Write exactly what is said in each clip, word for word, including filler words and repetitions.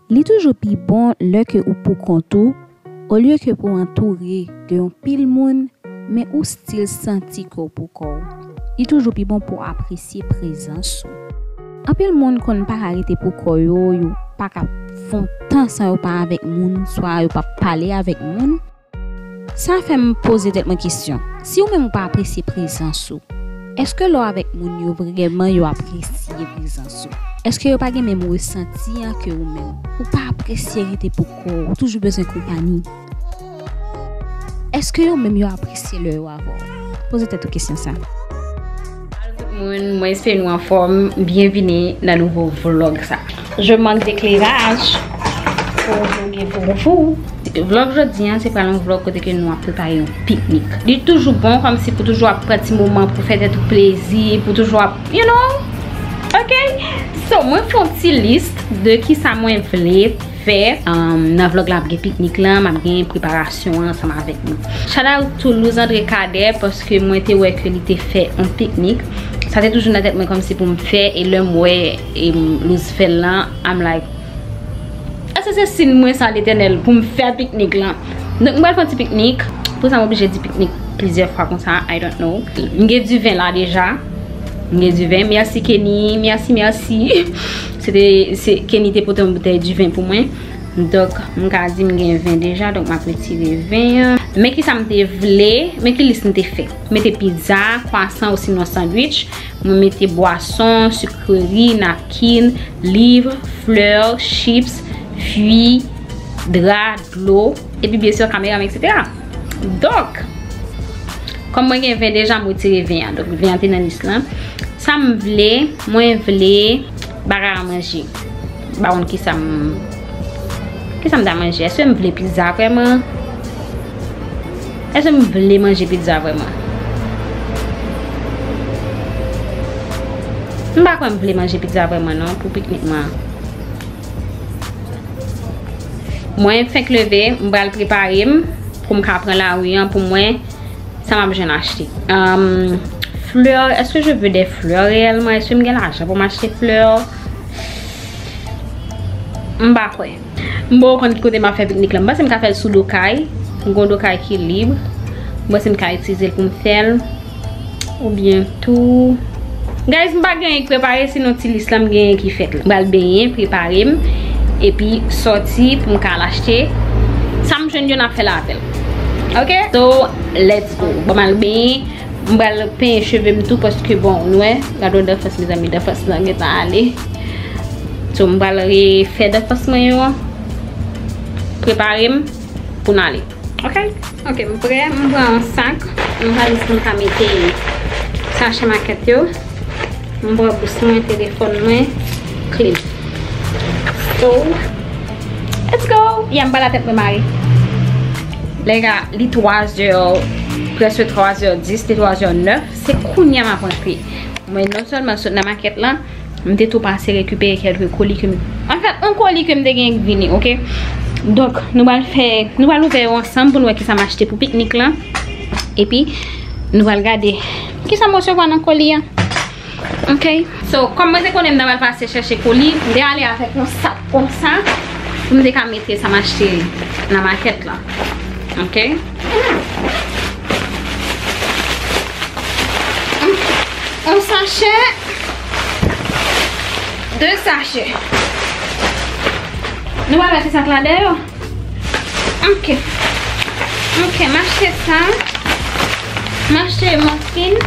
Li toujou pi bon lè ke ou poukont ou, olye ke pou antoure de yon pil moun, men ou still santi ke w poukò w. Li toujou pi bon pou w apresye prezans ou. Anpil moun konn pa ka rete poukò yo, yo pa ka fè tan san yo pa avèk moun, swa yo pa pale avèk moun. Sa fè m poze tèt mwen kesyon. Si ou menm ou pa apresye prezans ou, èske lè w avèk moun yo vrèman yo apresye prezans ou? Èske yo pa gen menm resanti an ke ou menm? Ou pa apresye rete poukò w, ou toujou bezwen konpayi. Èske yo menm yo apresye lè yo avè w? Poze tèt ou kesyon sa. Alo tout moun, mwen espere nou anfòm. Byenvini nan nouvo vlog sa. Je manque d'éclairage. Pou vloge pou ou. Vlog jodi an, se pral yon vlog kote ke nou ap prepare yon piknik. Li toujou bon kòmsi pou toujou ap pran ti moman pou fè tèt ou plezi, pou toujou ap, you know? Ok? So, mwen fè yon ti lis de kisa mwen vle fè, um, nan vlog la ap gen piknik lan, m ap gen preparasyon an ansanm avèk nou. Shout out to Luz Andre Cadet, paske mwen te wè ke li te fè yon piknik. Sa te toujou nan tèt mwen kòmsi pou m fè, e lè m wè, em, Luz fè l lan, I'm like, èske se siy mwen sa, Letènèl, pou m fè piknik lan? Donk, m pral fè yon ti piknik. Pou sa, m oblije di piknik plizyè fwa konsa, I don't know. M gen diven la deja. M gen diven. Mèsi, Kenny. Mèsi, mèsi. Se te, se, Kenny te pote yon boutèy diven pou mwen. Donk, m ka di m gen ven deja, donk m ap retire ven an. Men ki sa m te vle, men ki lis m te fè. Mete pizza, kwasan, osinon sandwich. Mwen mete bwason, sikreri, napkin, liv, flè, chips, fwi, dra, dlo, epi byen si kamera m, et cetera. Donk, kòm mwen gen ven deja, m retire ven an. Donk, ven an te nan lis lan. Sa m vle, mwen vle bagay a manje. M pa konn kisa m, kisa m ta manje. Èske m vle pizza vrèman? Èske m vle manje pizza vrèman? M pa kwè m vle manje pizza vrèman non, pou piknik mwen an. Mwen fenk leve, m pral prepare m pou m ka pran lari an pou m wè sa m ap jwenn achte. Um, flè, est-ce que je veux des fleurs réellement? Èske m gen lajan pou m achte flè? M pa kwè. M poko konn ki kote m ap fè piknik lan. M panse m ka fè l sou do kay. M gen yon do kay ki lib. M panse m ka itilize l pou m fè l. Oubyen tou. Guys, m pa gen anyen k prepare, se yon ti lis la m genyen ki fèt la. M pral benyen, prepare m, epi sòti pou m ka al achte. Sa m jwenn yo, n ap fè l avè l. Ok? So, let's go. Bon, m al benyen. M pral penyen cheve m tou paske, bon, nou wè, gade yon danfans, mezanmi, danfans lan gentan ale. So, m pral refè danfans mwen yo. Prepare m pou n ale. Ok? Ok, m prè, m pran yon sak. Yon valiz pou m ka mete sachè makèt yo. M pran bous mwen, telefòn mwen, kle m. So, let's go! Ya, m pral la tèt mwen mare. Lè a, li twa zè, prèske twa zè dis, te twa zè nèf. Se kounye a m ap rantre. Mwen non sèlman sot nan makèt lan, m te tou pase rekipere kèlke koli ke m, anfèt, yon koli ke m te gen k vini, ok? Donk, nou pral fè, nou pral ouvè yo ansanm pou nou wè kisa m achte pou piknik lan. Epi, nou pral gade kisa m resevwa nan koli an. Ok? So, kòm mwen te konnen m ta pral pase chèche koli, m te ale avèk yon sak konsa pou m te ka mete sa m achte nan makèt la. Ok? Yon sachè, de sachè. Nou pral mete sak ladan yo. Ok. Ok, m achte sa. M achte muffin.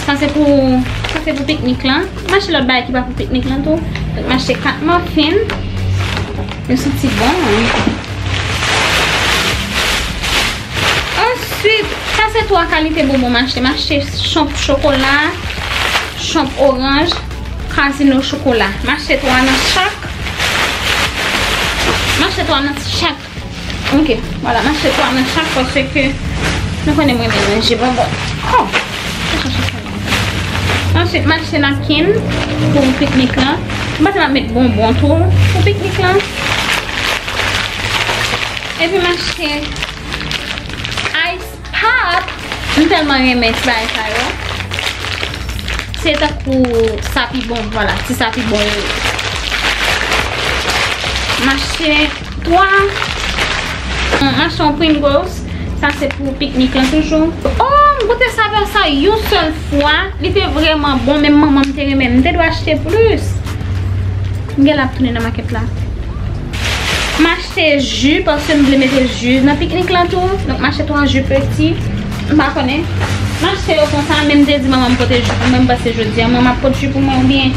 Sa se pou, sa se pou piknik lan. M achte lòt bagay ki pa pou piknik lan tou. Donk, m achte kat muffin. Yo santi bon, wi. Answit, sa se twa kalite bonbon m achte. M achte chonp chokola, chonp oranj, kazino chokola. M achte twa nan chak. M achte twa nan chak. Ok, vwala, m achte twa nan chak paske nou konnen mwen renmen manje bonbon. Oh! Answit, m achte napkin pou piknik lan. M panse m ap met bonbon tou pou piknik lan. Epi m achte ice pop. M tèlman renmen ti bagay sa yo. Se tankou sapibon, vwala, ti sapibon yo ye. M achte twa. M achte yon Pringles. Sa se pou piknik lan toujou. Oh, m goute savè sa yon sèl fwa. Li te vrèman bon, men manman m te renmen. M te dwe achte plis. M gen l ap tounen nan makèt la. M achte ji, paske m vle mete ji nan piknik lan tou. Donk, m achte twa ji peti. M pa konnen. M achte yo konsa, men m te di manman m pote ji pou mwen. M panse jodi a, manman ap pot ji pou mwen oubyen.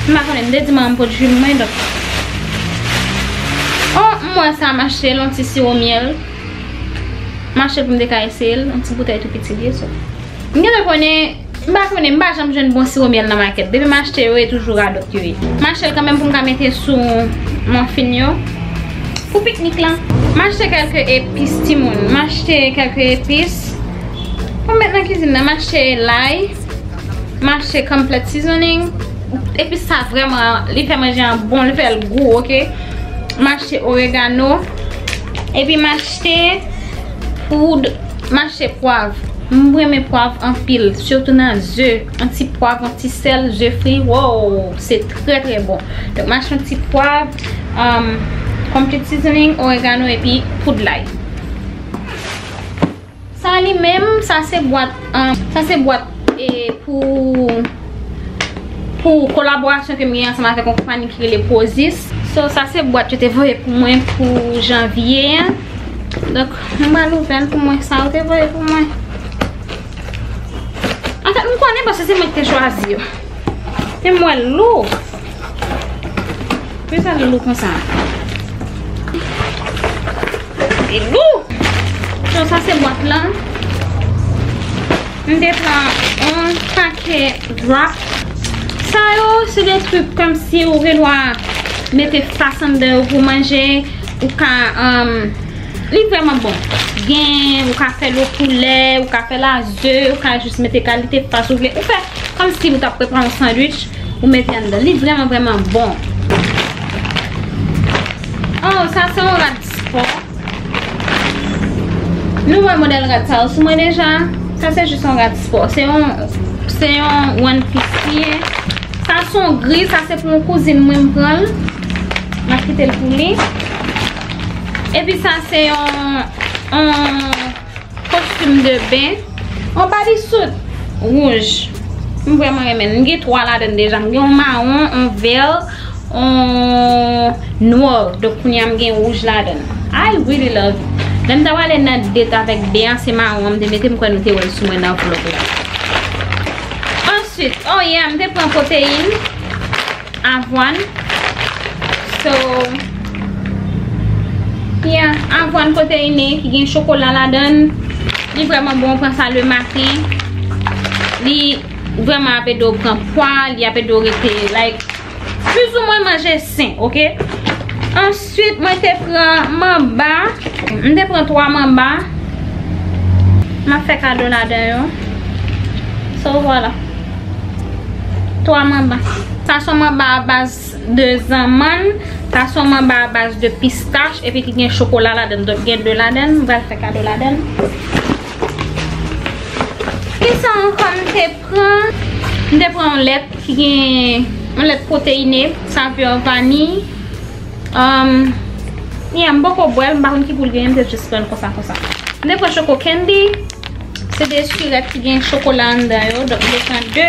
M pa konnen, m te di manman m pot ji pou mwen, donk. Oh, m wè sa, m achte l, yon ti siwo myèl. M achte l pou m te ka eseye l, yon ti boutèy tou piti li ye, so. M gentan konnen, m pa konnen, m pa janm jwenn bon siwo myèl nan makèt. Depi m achte yo, e toujou radòt yo ye. M achte l kanmenm pou m ka mete sou muffin yo. Pou piknik lan. M achte kèlke epis, timoun. M achte kèlke epis. Pou m met nan kizin nan, m achte lay. M achte complete seasoning. Epis sa vrèman, li fè manje an bon, li fè l gou, oke? M achte oregano. Epi m achte poud, m achte pwav. M renmen pwav anpil, sitou nan ze. Yon ti pwav, yon ti sèl, ze fri, wow, se trè, trè bon. Donk, m achte yon ti pwav, um, complete seasoning, oregano epi poud lay. Sa li menm, sa se bwat, um, sa se bwat, e, pou, pou kolaborasyon ke m gen ansanm avèk yon konpayi ki rele Prozis. So, sa se bwat yo te voye pou mwen pou janvye a. Donk, m pral ouvè l pou mwen, sa yo te voye pou mwen. Anfèt, m konnen paske se mwen ki te chwazi yo. Men m wè l lou. Poukisa l lou konsa? Li lou. So, sa se bwat lan. M te pran yon pakèt wrap. Sa yo, se de truk kòmsi ou gen dwa mete fas anndan yo pou manje. Ou ka, um, li vrèman bon. Gen, ou ka fè l o poulè, ou ka fè l a ze, ou ka jis mete kalite fas ou vle. Ou fè kòmsi ou t ap prepare yon sandwich, ou mete anndan. Li vrèman, vrèman bon. Oh, sa se yon rad spò. Nou wè modèl rad sa yo sou mwen deja. Sa se jis yon rad spò. Se yon, se yon one piece li ye. Sa se yon gri, sa se pou yon kouzin mwen m pran l. M ap kite l pou li. Epi sa se yon, yon kostim de ben. Yon bodysuit wouj. M vrèman renmen l. M gen twa ladan l deja. M gen yon mawon, yon vè, yon nwa. Donk, kounye a m gen wouj ladan l. I really love it. Lè m t ap ale nan date avèk ben an, se mawon an m te mete, m kwè nou te wè l sou mwen nan vlog la. Answit, oh yeah, m te pran pwoteyin, avwàn. So, yeah, avwàn pwoteyine ki gen chokola ladan l. Li vrèman bon, ou pran sa le maten. Li vrèman ap ede w pran pwa, li ap ede w rete, like, plizoumwen manje sen, oke? Answit, mwen te pran manba. M te pran twa manba. M ap fè kado ladan yo. So, vwala. Twa manba. Sa se yon manba a baz de zanmann. Sa se yon manba a baz de pistach. Epi ki gen chokola ladan l. Donk, gen de ladan l. M pral fè kado ladan l. Kisa ankò m te pran? M te pran yon lèt ki gen yon lèt pwoteyine, savè vaniy. Um, yeah, m poko bwè l, m pa konn ki gou l genyen, m te jis pran l konsa, konsa. M te pran Choco Candy, se de sirèt ki gen chokola anndan yo, donk m te pran de.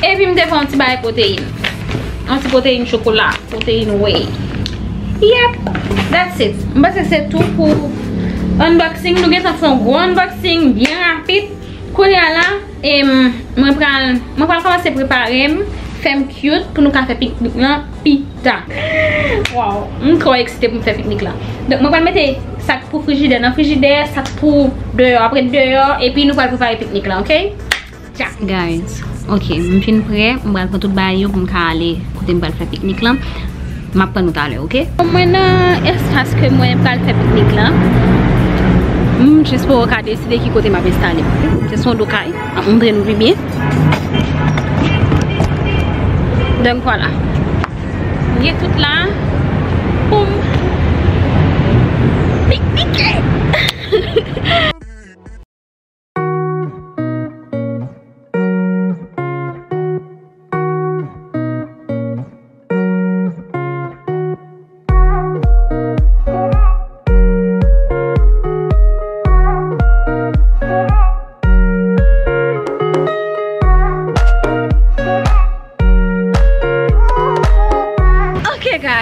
Epi m te pran yon ti bagay pwoteyin. Yon ti pwoteyin chokola, pwoteyin whey. Yep, that's it. M panse se tou pou unboxing. Nou gentan fè yon gwo unboxing, byen rapid. Kounye a la, em, mwen pral, mwen pral kòmanse prepare m, fè m cute pou nou ka fè piknik lan pita. Wow, m twò eksite pou m fè piknik lan. Donk, mwen pral mete sak pou frijidè nan frijidè, sak pou deyò ap ret deyò, epi nou pral prepare piknik lan, oke? Tcha. Guys, oke, m fin prè, m pral pran tout bagay yo pou m ka ale kote m pral fè piknik lan. M ap pran nou talè, oke? Mwen nan espas ke mwen pral fè piknik lan. M jis poko ka deside ki kote m ap enstale m. Se sou yon do kay, m ap montre nou pi byen. Donk, vwala. M gen tout la pou m piknike.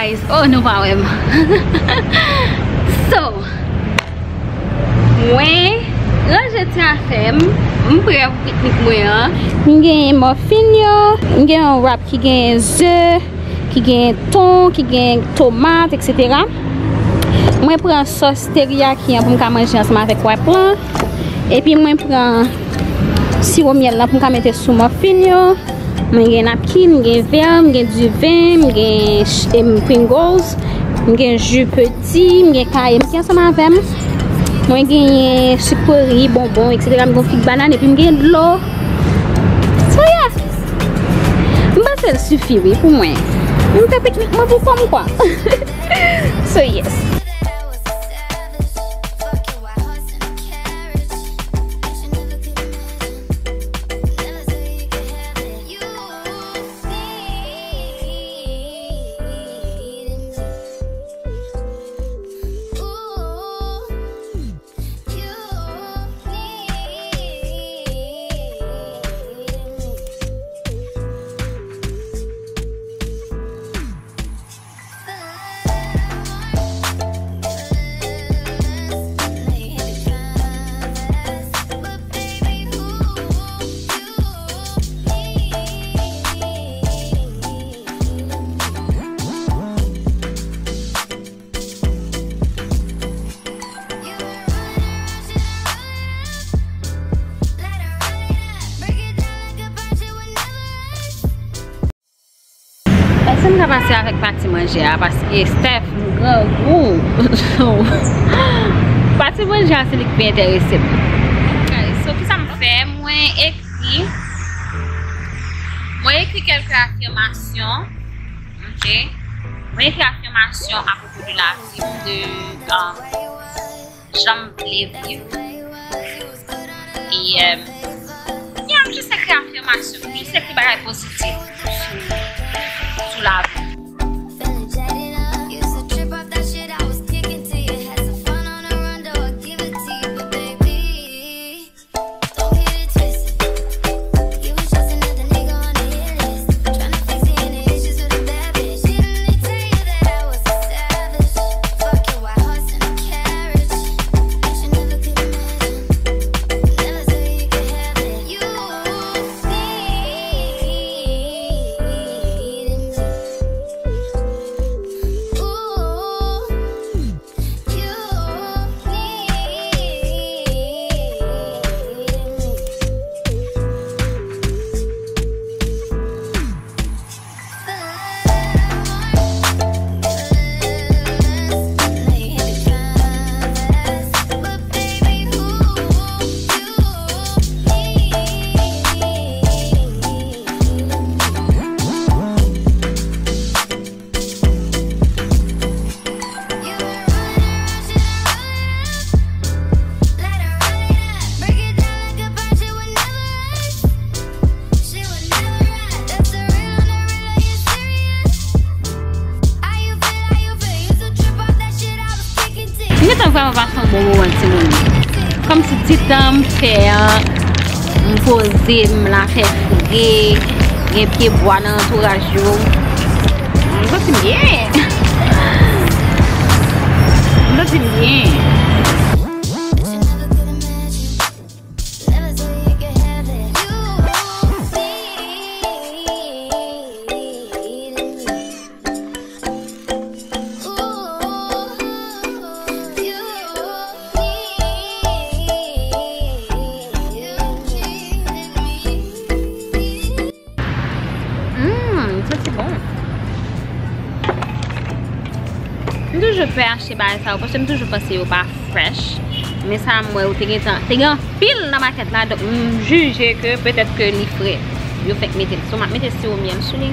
Guys, oh, nou pa wè m. So, mwen ranje ti afè m, m prè pou piknik mwen an. M gen muffin yo, m gen yon wrap ki gen ze, ki gen ton, ki gen tomat, et cetera. Mwen pran sòs teriyaki an pou m ka manje ansanm avèk wrap lan. Epi mwen pran siwo myèl lan pou m ka mete sou muffin yo. Mwen gen napkin, m gen vè, m gen diven, m gen ch-, em, Pringles, m gen ji peti, m gen kayèm ki ansanm avè m. Mwen genyen sik pori, bonbon, et cetera. M gen yon fig banane, epi m gen dlo. So, yeah. M panse l sifi, wi, pou mwen. M fè piknik mwen pou kò m, kwa. So, yes. Èske m ka pase avèk pati manje a? Paske Steph, m grangou. So, pati manje a, se li ki pi enterese m. Ok, so, kisa m fè? Mwen ekri, mwen ekri kèlke afimasyon. Ok? Mwen ekri afimasyon apwopo de lavi m, de, um, jan m vle viv. E, um, yeah, m jis ekri afimasyon, m jis ekri bagay pozitif sou, sou lavi. M gentan vrèman pase yon bon moman, timoun. Kòmsi ti tan m fè an, m poze, m la fè fre, gen pye bwa nan antouraj yo. M santi m byen. M santi m byen. Mm, sa se bon. M toujou pè achte bagay sa yo, paske m toujou panse yo pa fresh. Men sa m wè yo te gentan, te gen anpil nan makèt la, donk m jije ke petèt ke li fre. Yo fèk mete l. So, m ap mete siwo myèl sou li.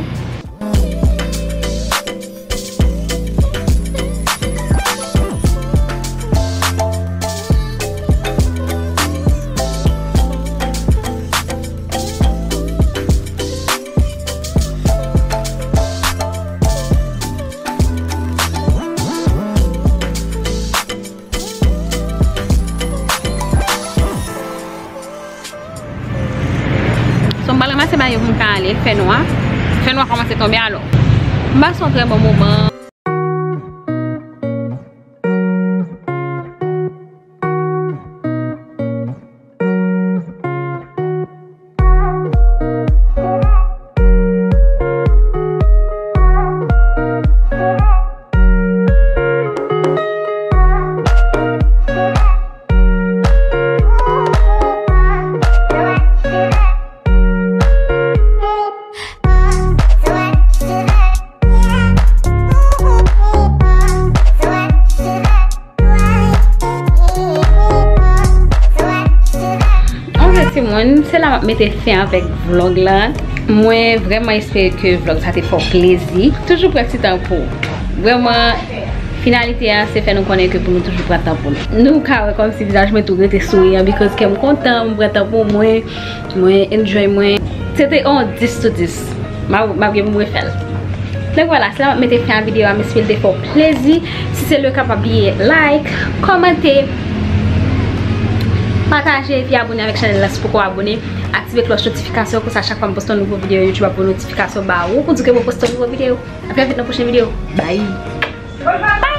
So, m pral ranmase bagay yo pou m ka ale, fè nwa. Fè nwa kòmanse tonbe alò. M pase yon trè bon moman. Sa m ap mete fen avèk vlòg la. Mwen vrèman espere ke vlòg sa te fè w plezi. Toujou pran ti tan pou ou. Vrèman, finalite a se fè nou konnen ke pou nou toujou pran tan pou nou. Nou ka wè kòmsi vizaj mwen tou rete souriyan because kè m kontan, m pran tan pou mwen, mwen enjoy mwen. Se te yon dis sou dis. M ap, m ap gen pou mwen fè l. Donk vwala, se la m ap mete fen a videyo a, m espere l te fè w plezi. Si se le ka, pa bliye like, kòmante, pataje epi abone avèk chanèl la si w poko abone. Aktive klòch notifikasyon, konsa chak fwa m poste yon nouvo videyo, YouTube ap voye notifikasyon ba ou pou di ke mwen poste yon nouvo videyo. A trè vit nan pwochen videyo. Bye!